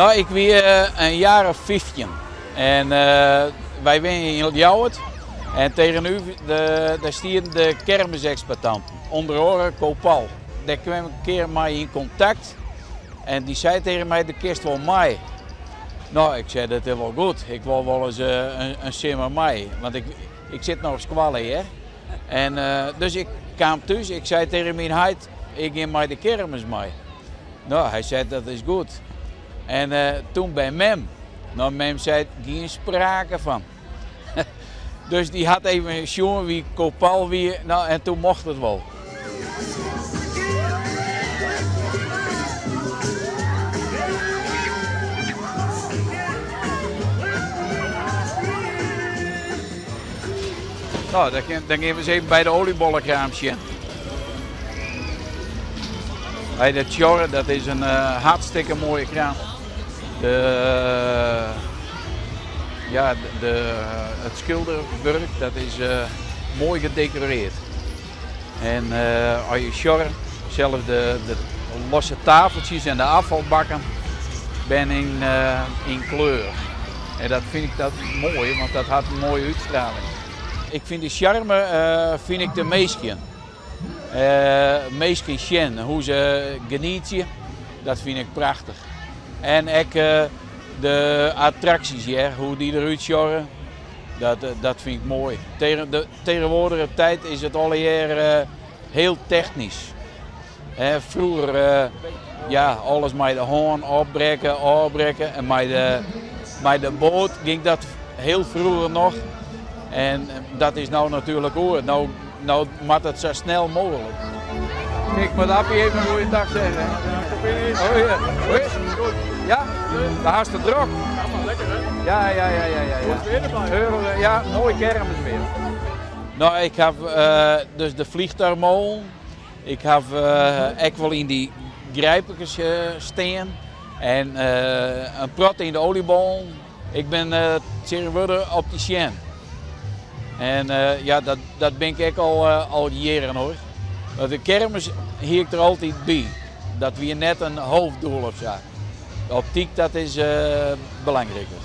No, ik wie in jaar of 15 en wy wenje yn Ljouwert en tegenover dêr stienen de kermisexploitanten, ûnder oare Kopal. Dêr kwam ik in kear mei yn kontakt en dy sei tegen my, do kinst wol mei. No, ik sei, dat is wol goed, ik wol wolris in simmer mei, want ik sit noch op skoalle hear. En dus ik kaam thús, ik sei tegen myn heit, ik gean mei de kermis mei. No, hy sei, dat is goed. En toen by mem. No, mem sei, gjin sprake fan. Dus dy hat even sjoen wie Kopal wie, no, en toen mocht it wol. No, dan gean we ris even by de oliebollekraam sjen. By de Tsjorre, dat is in hartstikke moaie kraam. De, ja, de, it skilderwurk, dat is moai gedekoreerd. En as je sjogge, sels de, de losse tafeltsjes en de afvalbakken binne yn, yn kleur. En dat fyn ik dat moai, want dat hat in moaie útstraling. Ik fyn de sjarme fyn ik de minsken. Minsken sjen, hoe se genietsje, dat fyn ik prachtich. En ek de attraksjes hear, hoe dy derút sjogge, dat, dat fyn ik moai. Tegen de tegenwoordige tijd is it allegear hiel technysk. Froeger, ja, alles mei de hân opbrekke, ôfbrekke en mei de boat gyng dat hiel froeger noch. En dat is no natuerlik oer. No, no moat it sa snel mooglik. Ik moat Appie even in goede dag zeggen. Oh ja. Hoe is het? Goed. Ja? Daar hast het drok. Ja, maar lekker hè? Ja, ja, ja, ja, ja. Goed weer erbij. Ja, mooi kermisweer. No, ik haw dus de vliegtuigmolen. Ik haw ek wol yn dy grijperkes stean en in protte yn de oliebollen. Ik bin tsjintwurdich opticien. En ja, dat, dat bin ik ek al, al jierren hoor. Want de kermis hie ik der altyd by. Dat wie net in hoofddoel of sa. De optyk dat is belangriker.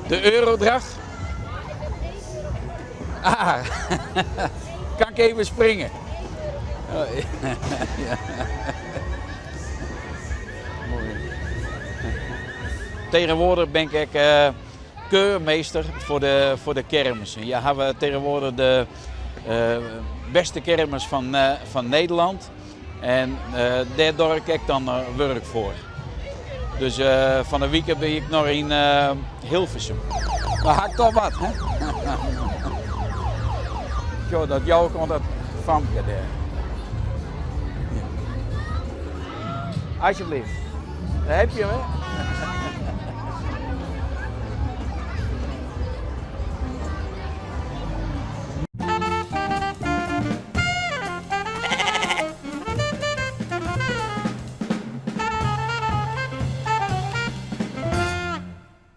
De Eurodracht. Ah, kan ik even springen? Oh, ja. Tegenwoordig ben ik keurmeester voor de kermissen. Ja, hawwe tegenwoordig de beste kermis fan Nederland. En dêr doch ik ek dan wurk foar. Dus fan 'e wike bin ik noch yn Hilversum. Mar ha ik toch wat, hè? Sjoch, dat jou ik oan dat famke dêr. Alsjeblieft. Daar heb je hem, hè?